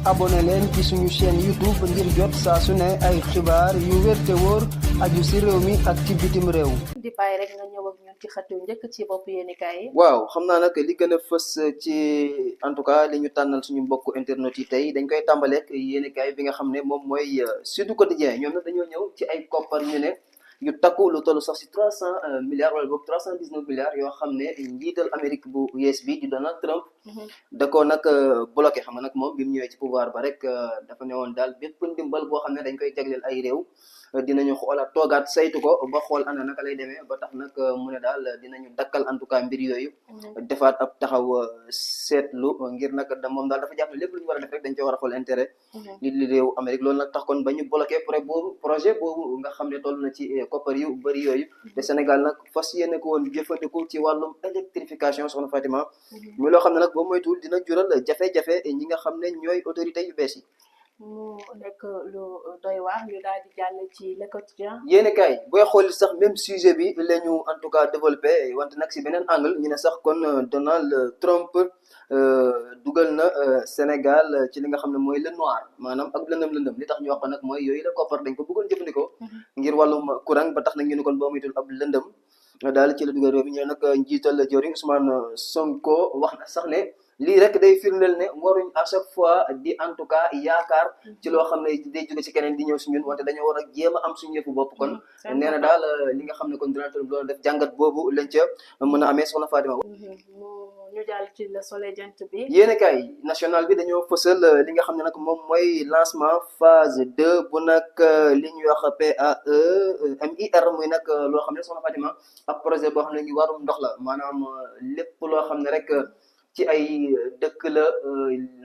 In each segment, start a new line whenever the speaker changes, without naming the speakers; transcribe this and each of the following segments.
abonné leen ci suñu chaîne YouTube ngir jot saa su ne ay xibaar yu wér te wóor aju ci réew mi ak ci bitim réew.
di bàyyi rek nga ñëw ak ñun ci xët yu njëkk ci bopp yéenekaay yi.
waaw xam naa nag li gën a fës ci en tout cas li ñu tànnal suñu mbokku internet yi tey dañ koy tàmbaleek yéenekaay bi nga xam ne moom mooy Sud Quotidien ñoom nag dañoo ñëw ci ay koppar ñu ne yu takku lu toll sax ci 300 milliards wala boog 319 milliards yoo xam ne njiital Amérique bu yees bi di Donald Trump. da ko nag bloqué xam nga nag moom bi mu ñëwee ci pouvoir ba rek dafa ne woon daal bépp ndimbal boo xam ne dañ koy jagleel ay réew. dinañu xoolaat toogaat saytu ko ba xool ana naka lay demee ba tax nag mu ne daal dinañu dakkal en tout cas mbir yooyu. defaat ab taxaw seetlu ngir nag moom daal dafa jàpp ne lépp lu ñu war a def rek dañ cee war a xool intérêt. li réew Amérique loolu nag tax kon ba ñu bloqué projet boobu nga xam ne toll na ci koppar yu bëri yooyu. te Sénégal nag fas yéene ko woon jëfandiku ci wàllum électrification soxna Fatima. muy loo xam ne nag boo moytuwul dina jural jafe-jafe ñi nga xam ne ñooy autorités yu bees yi.
mu nekk lu doy waar ñu daal di jàll ci Le Quotidien.
yéeni kaay booy xool sax même sujet bi la ñu en tout cas développé wante nag si beneen angle ñu ne sax kon Donald Trump dugal na Sénégal ci li nga xam ne mooy le noir maanaam ak lëndëm li tax ñu wax ko nag mooy yooyu la koppar dañ ko bëggoon jëfandikoo. ngir wàllum courant ba tax nag ñu ne kon boo moytul ab lëndëm daal ci la dugal réew mi ñu ne nag njiital jëwriñ Ousmane Sonko wax na sax ne. lii rek day firndeel ne waruñ à chaque fois di en tout cas yaakaar ci loo xam ne day jóge ci keneen di ñëw si ñun wante dañoo war a jéem a am suñu yëfu bopp kon nee na daal li nga xam ne kon Donald Trump loolu def jàngat boobu lañ ca mën a amee soxna Fatima.
ñu jàll ci Le Soleil jant bi.
yéenekaay national bi dañoo fësal li nga xam ne nag moom mooy lancement phase 2 bu nag li ñuy wax PAE MIR muy nag loo xam ne soxna Fatima ab projet boo xam ne ngi warum ndox la maanaam lépp loo xam ne rek. ci ay dëkk la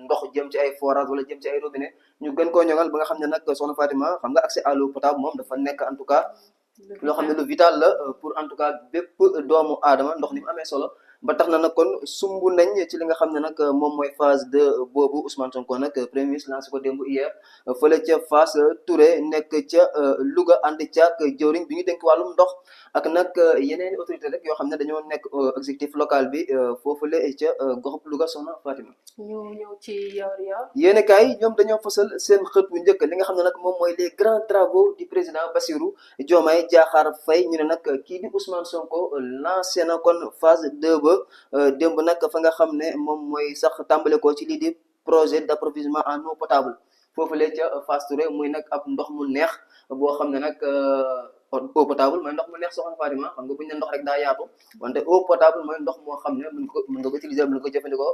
ndox jëm ci ay forage wala jëm ci ay robinet ñu gën koo ñoŋal ba nga xam ne nag soxna Fatima xam nga accès à l'eau potable moom dafa nekk en tout cas loo xam ne lu vital la pour en tout cas bépp doomu aadama ndox ni mu amee solo ba tax na nag kon sumbu nañ ci li nga xam ne nag moom mooy phase 2 boobu Ousmane Sonko nag premier ministre lancé ko démb hier fële ca Fass Touré nekk ca Louga ànd caak jëwriñ bi ñu dénk wàllum ndox ak nag yeneen autorité rek yoo xam ne dañoo nekk exécutif local bi foofule ca goxub Louga soxna Fatima.
ñu ñëw ci yor-yor.
yéenekaay ñoom dañoo fësal seen xët bu njëkk li nga xam ne nag moom mooy les grands travaux du président Bassirou Diomaye Diakhar Faye ñu ne nag kii di Ousmane Sonko lancé na kon phase 2 ba démb nag fa nga xam ne moom mooy sax tàmbale ko ci lii di projet d'approvisionnement en eau potable foofulee ca Fass Touré muy nag ab ndox mu neex boo xam ne nag. eau potable mooy ndox mu neex soxna Fatima xam nga bu ñu ne ndox rek daa yaatu wante eau potable mooy ndox moo xam ne mën nga ko utiliser mën nga ko jëfandikoo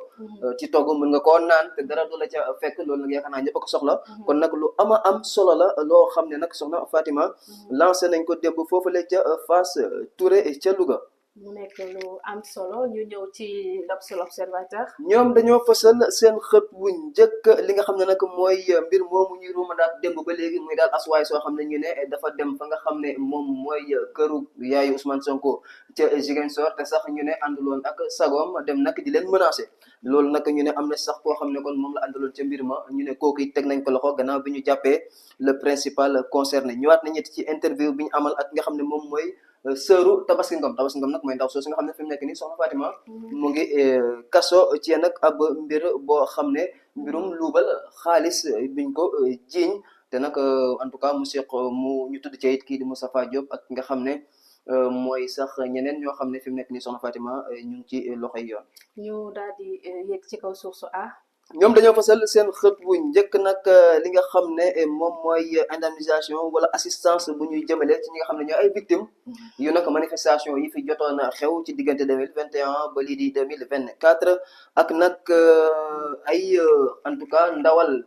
ci togg mën nga koo naan te dara du la ca fekk loolu nag yaakaar naa ñëpp a ko soxla kon nag lu am solo la loo xam ne nag soxna Fatima lancé nañ ko démb foofu la ca Fass Touré ca Louga.
mu nekk lu am solo ñu ñëw ci l'Observateur.
ñoom dañoo fësal seen xët wu njëkk li nga xam ne nag mooy mbir moomu ñuy ruumandaat démb ba léegi muy daal asuwaay soo xam ne ñu ne dafa dem fa nga xam ne moom mooy këru yaayu Ousmane Sonko ca Ziguinchor te sax ñu ne ànduloon ak sagoom dem nag di leen menacé loolu nag ñu ne am na sax koo xam ne kon moom la àndaloon ca mbir ma ñu ne kooku it teg nañ ko loxo gannaaw bi ñu jàppee le principal concerné ñëwaat nañu ci interview bi ñu amal ak nga xam ne moom mooy. sëru Tabaski Ngom nag mooy ndaw soo si nga xam ne fi mu nekk nii soxna Fatima mu ngi kaso ci nag ab mbir boo xam ne mbirum luubal xaalis biñ ko jiiñ te nag en tout cas mu ñu tudd ci it kii di Moustapha Diop ak nga xam ne mooy sax ñeneen ñoo xam ne fi mu nekk nii soxna Fatima ñu ngi ci loxoy yoon.
ñu daal di yegg ci kaw Source A.
ñoom dañoo fasal seen xët bu njëkk nag li nga xam ne moom mooy indemnisation wala assistance bu ñuy jëmale ci ñi nga xam ne ñooy ay victimes yu nag manifestation yi fi jotoon a xew ci diggante 2021 ba lii di 2024 ak nag ay en tout cas ndawal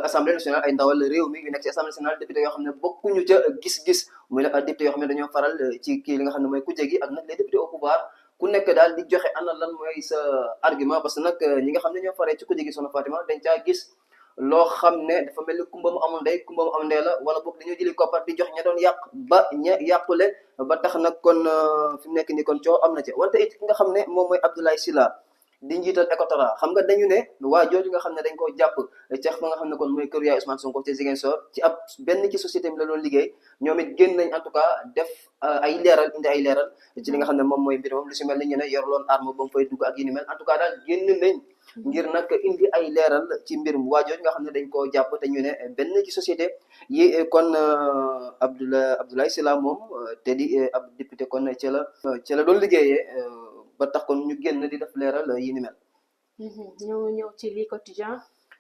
assemblée nationale ay ndawal réew mi yu nekk ci assemblée nationale député yoo xam ne bokkuñu ca gis-gis muy nag ay député yoo xam ne dañoo faral ci kii li nga xam ne mooy kujje gi ak nag les députés au pouvoir ku nekk daal di joxe ana lan mooy sa argument parce que nag ñi nga xam ne ñoo faree ci kujje gi soxna Fatima dañ caa gis loo xam ne dafa mel ni kumba mu amul ndey kumba mu am ndey la wala boog dañoo jëli koppar di jox ña doon yàq ba ña yàqule ba tax nag kon fi mu nekk nii kon coow am na ci wante it ki nga xam ne moom mooy Abdoulaye Sylla di njiital Ecotra xam nga dañu ne waa jooju nga xam ne dañ koo jàpp ceex fa nga xam ne kon mooy kër yaay Ousmane Sonko ci Ziguinchor ci ab benn ci société bi la doon liggéey ñoom it génn nañ en tout cas def ay leeral indi ay leeral ci li nga xam ne moom mooy mbir moom lu si mel ni ñu ne yor loon arme ba mu fay dugg ak yi ni mel en tout cas daal génn nañ ngir nag indi ay leeral ci mbir mu waa jooju nga xam ne dañ koo jàpp te ñu ne benn ci société yi kon Abdoulaye Sylla moom te di ab député kon ci la doon liggéeyee ba tax kon ñu génn di def leeral yi ni mel.
ñu ñëw ci lii quotidien.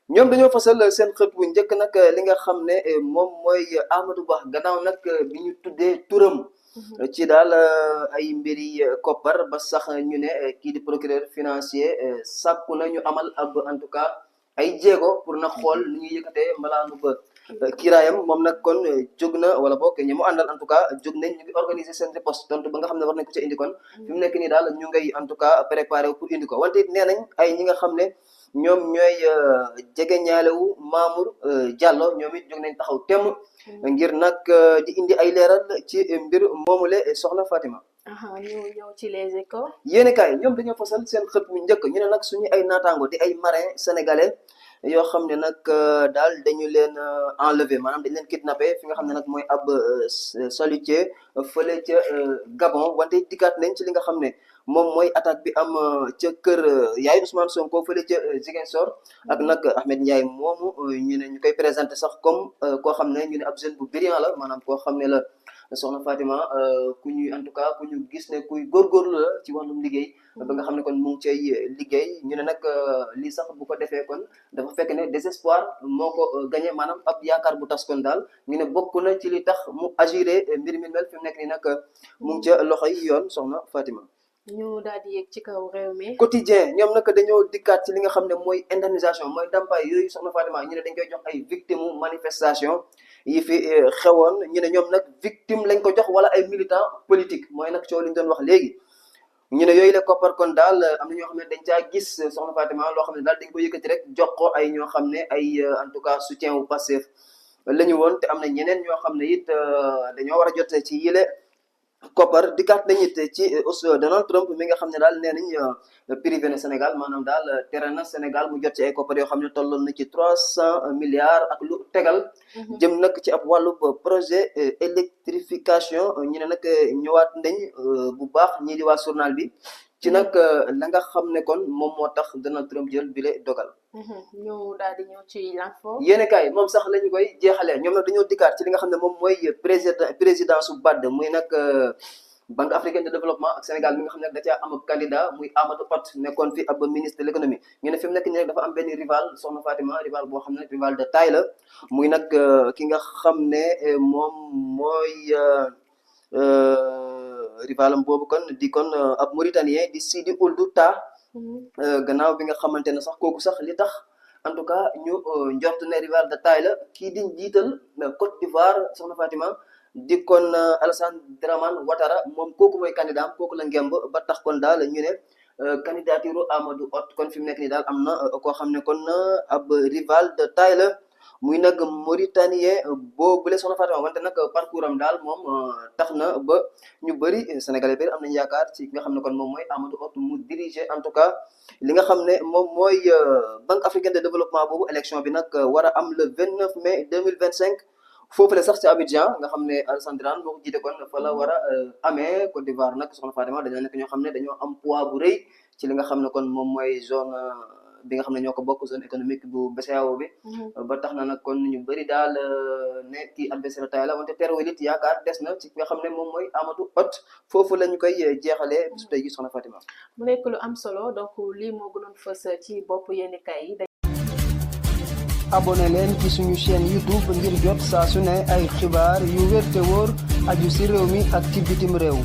ñoom dañoo fasal seen xët bu njëkk nag li nga xam ne moom mooy Amadou Ba gannaaw nag bi ñu tuddee turam. ci daal ay mbiri koppar ba sax ñu ne kii di procureur financier sàkku na ñu amal ab en tout cas ay jéego pour na xool ni ñuy yëkkatee mbalaanu ba kiiraayam moom nag kon jóg na wala boog ñi mu àndal en tout cas jóg nañ ñu ngi organiser seen riposte tontu ba nga xam ne war nañ ko ca indi kon fi mu nekk nii daal ñu ngay en tout cas préparé pour indi ko wante it nee nañ ay ñi nga xam ne ñoom ñooy jege ñaalewu Mamour Diallo ñoom it jóg nañ taxaw temm ngir nag di indi ay leeral ci mbir moomule soxna Fatima.
ñu ñëw ci les échos.
yéen kaay ñoom dañoo fasal seen xët bu njëkk ñu ne nag suñu ay naataango di ay marin sénégalais yoo xam ne nag daal dañu leen enlever maanaam dañ leen kidnappé fi nga xam ne nag mooy ab chalutier fële ca Gabon wante dikkaat nañ ci li nga xam ne moom mooy attaque bi am ca kër yaay Ousmane Sonko fële ca Ziguinchor ak nag Ahmed Ndiaye moomu ñu ne ñu koy présenté sax comme koo xam ne ñu ne ab jeune bu brillant la maanaam koo xam ne la soxna Fatima ku ñuy en tout cas ku ñu gis ne kuy góorgóorlu la ci wàllum liggéey ba nga xam ne kon mu ngi cay liggéey ñu ne nag lii sax bu ko defee kon dafa fekk ne désespoir moo ko gagné maanaam ab yaakaar bu tas kon daal ñu ne bokk na ci li tax mu agiré mbir mi mel fi mu nekk nii nag mu ngi ca loxo yi yoon soxna Fatima.
ñu daal di yegg ci kaw réew mi.
quotidien ñoom nag dañoo dikkaat ci li nga xam ne mooy indemnisation mooy ndàmpaay yooyu soxna Fatima ñu ne dañ koy jox ay victimes manifestation yi fi xewoon ñu ne ñoom nag victime lañ ko jox wala ay militant politique mooy nag coow li ñu doon wax léegi ñu ne yooyu la koppar kon daal am na ñoo xam ne dañ caa gis soxna Fatima loo xam ne daal dañ ko yëkkati rek jox ko ay ñoo xam ne ay en tout cas soutien wu Pastef la ñu woon te am na ñeneen ñoo xam ne it dañoo war a jot ci yile koppar dikkaat nañu it ci Donald Trump mi nga xam ne daal nee nañ privé na Sénégal maanaam daal tere na Sénégal mu jot ci ay koppar yoo xam ne tolloon na ci 300 milliards ak lu tegal. jëm nag ci ab wàllu projet électrification ñu ne nag ñëwaat nañ bu baax ñii di waa journal bi ci nag la nga xam ne kon moom moo tax Donald Trump jël bile dogal.
ñu daal di ñëw ci l'info.
yéen kaay moom sax la ñu koy jeexalee ñoom nag dañoo dikkaat ci li nga xam ne moom mooy président su BAD muy nag Banque africaine de développement ak Sénégal mi nga xam ne da caa am candidat muy Amadou Hott nekkoon fi ab ministre de l'économie ñu ne fi mu nekk nii rek dafa am benn rival soxna Fatima rival boo xam ne rival de taille la muy nag ki nga xam ne moom mooy rivalam boobu kon di kon ab Mauritanien di Sidi Ould Tah. gannaaw bi nga xamante ne sax kooku sax li tax en tout cas ñu njort ne rival de taille la kii di njiital Côte d'Ivoire soxna Fatima di kon Alassane Dramane Ouattara moom kooku mooy candidat am kooku la ngemb ba tax kon daal ñu ne candidature Amadou Hott kon fi mu nekk nii daal am na koo xam ne kon ab rival de taille la muy nag Mauritanien boobu la soxna Fatima wante nag parcours am daal moom tax na ba ñu bëri Sénégalais bëri am nañu yaakaar ci nga xam ne kon moom mooy Amadou Hott mu diriger en tout cas li nga xam ne moom mooy Banque africaine de développement boobu élection bi nag war a am le 29 mai 2025 foofu la sax ci Abidjan nga xam ne Alassane Dramane moo ko jiite kon fa la war a amee Côte d'Ivoire nag soxna Fatima dañoo nekk ñoo xam ne dañoo am poids bu rëy ci li nga xam ne kon moom mooy zone bi nga xam ne ñoo ko bokk zone économique bu BCEAO bi. ba tax na nag kon ñu bëri daal ne kii adversaire taille la wante terewul it yaakaar des na ci nga xam ne moom mooy Amadou Hott foofu la ñu koy jeexalee bisu tey gi soxna Fatima.
mu nekk lu am solo donc lii moo gënoon fës ci bopp yéen kay yi.
abonné leen ci suñu chaîne YouTube ngir jot saa su ne ay xibaar yu wér te wóor aju ci réew mi ak ci bitim réew.